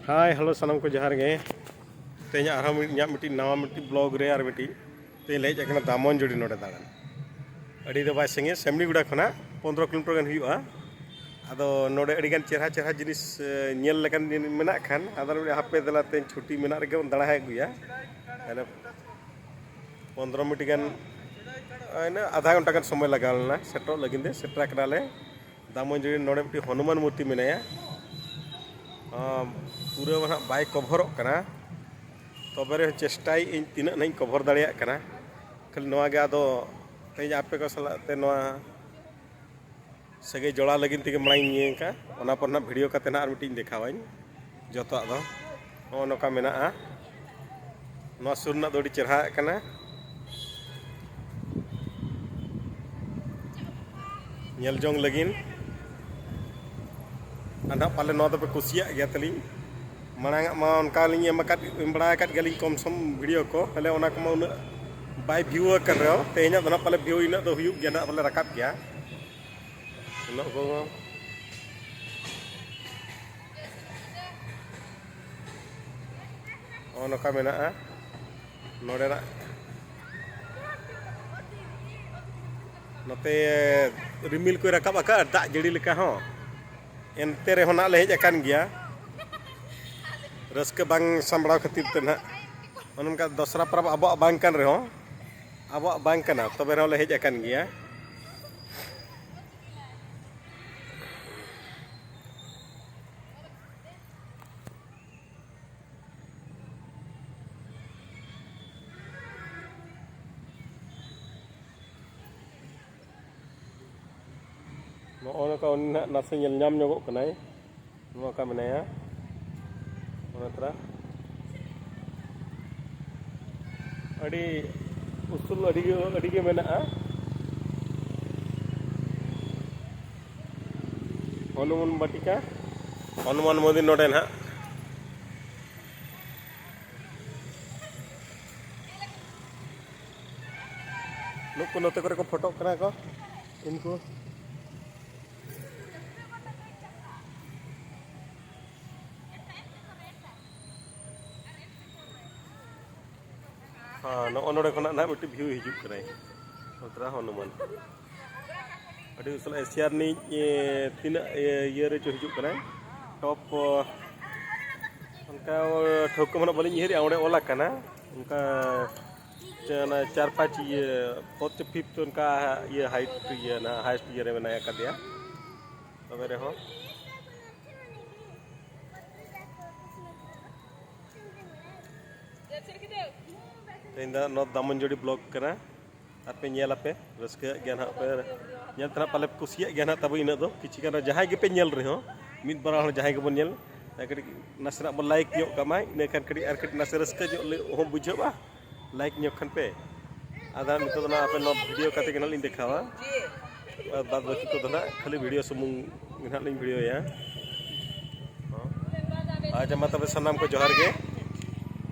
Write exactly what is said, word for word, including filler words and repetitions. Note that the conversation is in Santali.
ᱦᱟᱭ, ᱦᱮᱞᱳ, ᱥᱟᱱᱟᱢ ᱠᱚ ᱡᱚᱦᱟᱨ ᱜᱮ᱾ ᱛᱮᱦᱮᱧ ᱟᱨᱦᱚᱸ ᱢᱤᱫ, ᱤᱧᱟᱹᱜ ᱢᱤᱫᱴᱤᱡ ᱱᱟᱣᱟ ᱢᱤᱫᱴᱤᱡ ᱵᱞᱚᱜ ᱨᱮ ᱟᱨ ᱢᱤᱫᱴᱤᱡ ᱛᱮᱧ ᱞᱟᱹᱭ ᱦᱮᱡ ᱟᱠᱟᱱᱟ ᱫᱟᱢᱚᱱᱡᱩᱲᱤ ᱱᱚᱰᱮ ᱫᱟᱬᱟᱱ᱾ ᱟᱹᱰᱤ ᱫᱚ ᱵᱟᱭ ᱥᱟᱺᱜᱤᱧᱟ, ᱥᱮᱢᱲᱤᱜᱩᱲᱟ ᱠᱷᱚᱱᱟᱜ ᱯᱚᱱᱫᱽᱨᱚ ᱠᱤᱞᱳᱢᱤᱴᱟᱨ ᱜᱟᱱ ᱦᱩᱭᱩᱜᱼᱟ᱾ ᱟᱫᱚ ᱱᱚᱰᱮ ᱟᱹᱰᱤᱜᱟᱱ ᱪᱮᱦᱨᱟ ᱪᱮᱦᱨᱟ ᱡᱤᱱᱤᱥ, ᱮ, ᱧᱮᱞ ᱞᱮᱠᱟᱱ ᱡᱤᱱᱤᱥ ᱢᱮᱱᱟᱜ ᱠᱷᱟᱱ, ᱟᱫᱚ ᱦᱟᱯᱮ ᱫᱮᱞᱟ ᱛᱮᱦᱮᱧ ᱪᱷᱩᱴᱤ ᱢᱮᱱᱟᱜ ᱨᱮᱜᱮ ᱵᱚᱱ ᱫᱟᱬᱟ ᱟᱹᱜᱩᱭᱟ᱾ ᱛᱟᱦᱞᱮ ᱯᱚᱱᱫᱽᱨᱚ ᱢᱤᱱᱤᱴ ᱜᱟᱱ, ᱤᱱᱟᱹ ᱟᱫᱷᱟ ᱜᱷᱚᱱᱴᱟ ᱜᱟᱱ ᱥᱚᱢᱚᱭ ᱞᱟᱜᱟᱣ ᱞᱮᱱᱟ ᱥᱮᱴᱮᱨᱚᱜ ᱞᱟᱹᱜᱤᱫ ᱛᱮ᱾ ᱥᱮᱴᱮᱨ ᱟᱠᱟᱱᱟᱞᱮ ᱫᱟᱢᱚᱱᱡᱩᱲᱤ᱾ ᱱᱚᱰᱮ ᱢᱤᱫᱴᱤᱡ ᱦᱚᱱᱩᱢᱟᱱ ᱢᱩᱨᱛᱤ ᱢᱮᱱᱟᱭᱟ᱾ ᱟᱢ, ᱯᱩᱨᱟᱹ ᱢᱟ ᱱᱟᱦᱟᱜ ᱵᱟᱭ ᱠᱚᱵᱷᱚᱨᱚᱜ ᱠᱟᱱᱟ, ᱛᱚᱵᱮ ᱨᱮᱦᱚᱸ ᱪᱮᱥᱴᱟᱭᱮᱫ ᱟᱹᱧ ᱛᱤᱱᱟᱹᱜ ᱱᱟᱦᱟᱜ ᱤᱧ ᱠᱚᱵᱷᱚᱨ ᱫᱟᱲᱮᱭᱟᱜ ᱠᱟᱱᱟ᱾ ᱠᱷᱟᱹᱞᱤ ᱱᱚᱣᱟ ᱜᱮ, ᱟᱫᱚ ᱛᱮᱦᱮᱧ ᱟᱯᱮ ᱠᱚ ᱥᱟᱞᱟᱜ ᱛᱮ ᱱᱚᱣᱟ ᱥᱟᱹᱜᱟᱹᱭ ᱡᱚᱲᱟᱣ ᱞᱟᱹᱜᱤᱫ ᱛᱮᱜᱮ ᱢᱟᱲᱟᱝ ᱤᱧ ᱤᱭᱟᱹ ᱟᱠᱟᱫᱼᱟ᱾ ᱚᱱᱟ ᱯᱚᱨ ᱱᱟᱦᱟᱜ ᱵᱷᱤᱰᱤᱭᱳ ᱠᱟᱛᱮ ᱱᱟᱦᱟᱜ ᱟᱨ ᱢᱤᱫᱴᱤᱡ ᱤᱧ ᱫᱮᱠᱷᱟᱣᱟᱹᱧ᱾ ᱡᱚᱛᱚᱣᱟᱜ ᱫᱚ ᱱᱚᱜᱼᱚ ᱱᱚᱝᱠᱟ ᱢᱮᱱᱟᱜᱼᱟ᱾ ᱱᱚᱣᱟ ᱥᱩᱨ ᱨᱮᱱᱟᱜ ᱫᱚ ᱟᱹᱰᱤ ᱪᱮᱦᱨᱟ ᱠᱟᱱᱟ ᱧᱮᱞ ᱡᱚᱝ ᱞᱟᱹᱜᱤᱫ᱾ ᱟᱨ ᱱᱟᱦᱟᱜ ᱯᱟᱞᱮ ᱱᱚᱣᱟ ᱫᱚᱯᱮ ᱠᱩᱥᱤᱭᱟᱜ ᱜᱮᱭᱟ ᱛᱟᱹᱞᱤᱧ᱾ ᱢᱟᱲᱟᱝ ᱟᱜ ᱢᱟ ᱚᱱᱠᱟ ᱞᱤᱧ ᱮᱢ ᱟᱠᱟᱫ, ᱮᱢ ᱵᱟᱲᱟ ᱟᱠᱟᱫ ᱜᱮᱭᱟᱞᱤᱧ ᱠᱚᱢ ᱥᱚᱢ ᱵᱷᱤᱰᱤᱭᱳ ᱠᱚ, ᱛᱟᱦᱞᱮ ᱚᱱᱟ ᱠᱚᱢᱟ ᱩᱱᱟᱹᱜ ᱵᱟᱭ ᱵᱷᱤᱭᱩ ᱟᱠᱟᱱ ᱨᱮᱦᱚᱸ, ᱛᱮᱦᱮᱧᱟᱜ ᱫᱚ ᱱᱟᱦᱟᱜ ᱯᱟᱞᱮ ᱵᱷᱤᱭᱩ ᱤᱱᱟᱹᱜ ᱫᱚ ᱦᱩᱭᱩᱜ ᱜᱮᱭᱟ ᱱᱟᱦᱟᱜ, ᱯᱟᱞᱮ ᱨᱟᱠᱟᱵ ᱜᱮᱭᱟ᱾ ᱩᱱᱟᱹᱜ ᱠᱚ ᱱᱚᱜᱼᱚ ᱱᱚᱝᱠᱟ ᱢᱮᱱᱟᱜᱼᱟ ᱱᱚᱰᱮᱱᱟᱜ᱾ ᱱᱚᱛᱮ ᱨᱤᱢᱤᱞ ᱠᱚᱭ ᱨᱟᱠᱟᱵ ᱟᱠᱟᱫᱼᱟ, ᱫᱟᱜ ᱡᱟᱹᱲᱤ ᱞᱮᱠᱟ ᱦᱚᱸ, ᱮᱱᱛᱮ ᱨᱮᱦᱚᱸ ᱱᱟᱜ ᱞᱮ ᱦᱮᱡ ᱟᱠᱟᱱ ᱜᱮᱭᱟ᱾ ᱨᱟᱹᱥᱠᱟᱹ ᱵᱟᱝ ᱥᱟᱢᱵᱲᱟᱣ ᱠᱷᱟᱹᱛᱤᱨ ᱛᱮ ᱱᱟᱜ, ᱚᱱᱮ ᱚᱱᱠᱟ ᱫᱚᱥᱨᱟ ᱯᱚᱨᱚᱵᱽ ᱟᱵᱚᱣᱟᱜ ᱵᱟᱝ ᱠᱟᱱ ᱨᱮᱦᱚᱸ, ᱟᱵᱚᱣᱟᱜ ᱵᱟᱝ ᱠᱟᱱᱟ, ᱛᱚᱵᱮ ᱨᱮᱦᱚᱸ ᱞᱮ ᱦᱮᱡ ᱟᱠᱟᱱ ᱜᱮᱭᱟ᱾ ᱱᱚᱜᱼᱚ ᱱᱚᱝᱠᱟ ᱩᱱᱤ ᱱᱟᱦᱟᱜ ᱱᱟᱥᱮ ᱧᱮᱞ ᱧᱟᱢ ᱧᱚᱜᱚᱜ ᱠᱟᱱᱟᱭ᱾ ᱱᱚᱝᱠᱟ ᱢᱮᱱᱟᱭᱟ᱾ ᱚᱱᱟ ᱛᱚᱨᱟ ᱟᱹᱰᱤ ᱩᱥᱩᱞ, ᱟᱹᱰᱤ ᱜᱮ, ᱟᱹᱰᱤ ᱜᱮ ᱢᱮᱱᱟᱜᱼᱟ᱾ ᱦᱚᱱᱩᱢᱟᱱ ᱵᱟᱴᱤᱠᱟ, ᱦᱚᱱᱩᱢᱟᱱ ᱢᱚᱱᱫᱤᱨ ᱱᱚᱰᱮ ᱱᱟᱦᱟᱜ᱾ ᱱᱩᱠᱩ ᱱᱚᱛᱮ ᱠᱚᱨᱮ ᱠᱚ ᱯᱷᱳᱴᱳᱜ ᱠᱟᱱᱟ ᱠᱚ, ᱩᱱᱠᱩ᱾ ᱦᱮᱸ, ᱱᱚᱜᱼᱚ ᱱᱚᱰᱮ ᱠᱷᱚᱱᱟᱜ ᱱᱟᱦᱟᱜ ᱢᱤᱫᱴᱤᱡ ᱵᱷᱤᱭᱩ ᱦᱤᱡᱩᱜ ᱠᱟᱱᱟᱭ, ᱩᱞᱴᱨᱟ ᱦᱚᱱᱩᱢᱟᱱ᱾ ᱟᱹᱰᱤ ᱩᱥᱩᱞ ᱮᱥᱤᱭᱟ ᱨᱤᱱᱤᱡ, ᱮ, ᱛᱤᱱᱟᱹᱜ, ᱮ, ᱤᱭᱟᱹ ᱨᱮ ᱪᱚ ᱦᱤᱡᱩᱜ ᱠᱟᱱᱟᱭ, ᱴᱚᱯ, ᱚ, ᱚᱱᱠᱟ, ᱚ, ᱴᱷᱟᱹᱣᱠᱟᱹ ᱢᱟ ᱱᱟᱜ ᱵᱟᱹᱞᱤᱧ ᱩᱭᱦᱟᱹᱨᱮᱜᱼᱟ, ᱚᱸᱰᱮ ᱚᱞ ᱟᱠᱟᱱᱟ ᱚᱱᱠᱟ, ᱪᱮ-, ᱚᱱᱟ ᱪᱟᱨ ᱯᱟᱸᱪ ᱤᱭᱟᱹ, ᱯᱷᱳᱨᱛᱷ ᱪᱮ ᱯᱷᱤᱯᱛᱷ ᱚᱱᱠᱟ ᱤᱭᱟᱹ ᱦᱟᱭᱮᱥᱴ ᱤᱭᱟᱹ ᱱᱟᱦᱟᱜ, ᱦᱟᱭᱮᱥᱴ ᱤᱭᱟᱹ ᱨᱮ ᱢᱮᱱᱟᱭ ᱟᱠᱟᱫᱮᱭᱟ᱾ ᱛᱚᱵᱮ ᱨᱮᱦᱚᱸ ᱛᱮᱦᱮᱧ ᱫᱚ ᱱᱚᱨᱛᱷ ᱫᱟᱢᱚᱱᱡᱩᱲᱤ ᱵᱞᱚᱜ ᱠᱟᱱᱟ᱾ ᱟᱨ ᱯᱮ ᱧᱮᱞ ᱟᱯᱮ, ᱨᱟᱹᱥᱠᱟᱹᱭᱟᱜ ᱜᱮᱭᱟ ᱱᱟᱦᱟᱜ ᱯᱮ, ᱧᱮᱞ ᱛᱮ ᱱᱟᱦᱟᱜ ᱯᱟᱞᱮ ᱯᱮ ᱠᱩᱥᱤᱭᱟᱜ ᱜᱮᱭᱟ ᱱᱟᱦᱟᱜ ᱛᱟᱵᱚ ᱤᱱᱟᱹᱜ ᱫᱚ᱾ ᱠᱤᱪᱷᱤ ᱜᱟᱱ ᱡᱟᱦᱟᱸᱭ ᱜᱮᱯᱮ ᱧᱮᱞ ᱨᱮᱦᱚᱸ, ᱢᱤᱫ ᱵᱟᱨ ᱦᱚᱲ ᱡᱟᱦᱟᱸᱭ ᱜᱮᱵᱚᱱ ᱧᱮᱞ, ᱠᱟᱹᱴᱤᱡ ᱱᱟᱥᱮᱱᱟᱜ ᱵᱚᱱ ᱞᱟᱭᱤᱠ ᱧᱚᱜ ᱠᱟᱜ ᱢᱟ, ᱤᱱᱟᱹ ᱠᱷᱟᱱ ᱠᱟᱹᱴᱤᱡ ᱟᱨ ᱠᱟᱹᱴᱤᱡ ᱱᱟᱥᱮ ᱨᱟᱹᱥᱠᱟᱹ ᱧᱚᱜ ᱞᱮ ᱦᱚᱸ ᱵᱩᱡᱷᱟᱹᱜᱼᱟ, ᱞᱟᱭᱤᱠ ᱧᱚᱜ ᱠᱷᱟᱱ ᱯᱮ᱾ ᱟᱫᱚ ᱱᱤᱛᱚᱜ ᱫᱚ ᱱᱟᱦᱟᱜ ᱟᱯᱮ ᱱᱚᱣᱟ ᱵᱷᱤᱰᱤᱭᱳ ᱠᱟᱛᱮ ᱜᱮ ᱱᱟᱦᱟᱜ ᱞᱤᱧ ᱫᱮᱠᱷᱟᱣᱟ᱾ ᱟᱨ ᱵᱟᱫ ᱵᱟᱹᱠᱤ ᱠᱚᱫᱚ ᱱᱟᱦᱟᱜ ᱠᱷᱟᱹᱞᱤ ᱵᱷᱤᱰᱤᱭᱳ ᱥᱩᱢᱩᱝ ᱜᱮ ᱱᱟᱦᱟᱜ ᱞᱤᱧ ᱵᱷᱤᱰᱤᱭᱳᱭᱟ᱾ ᱟᱪᱪᱷᱟ, ᱢᱟ ᱛᱚᱵᱮ ᱥᱟᱱᱟᱢ ᱠᱚ ᱡᱚᱦᱟᱨ ᱜᱮ᱾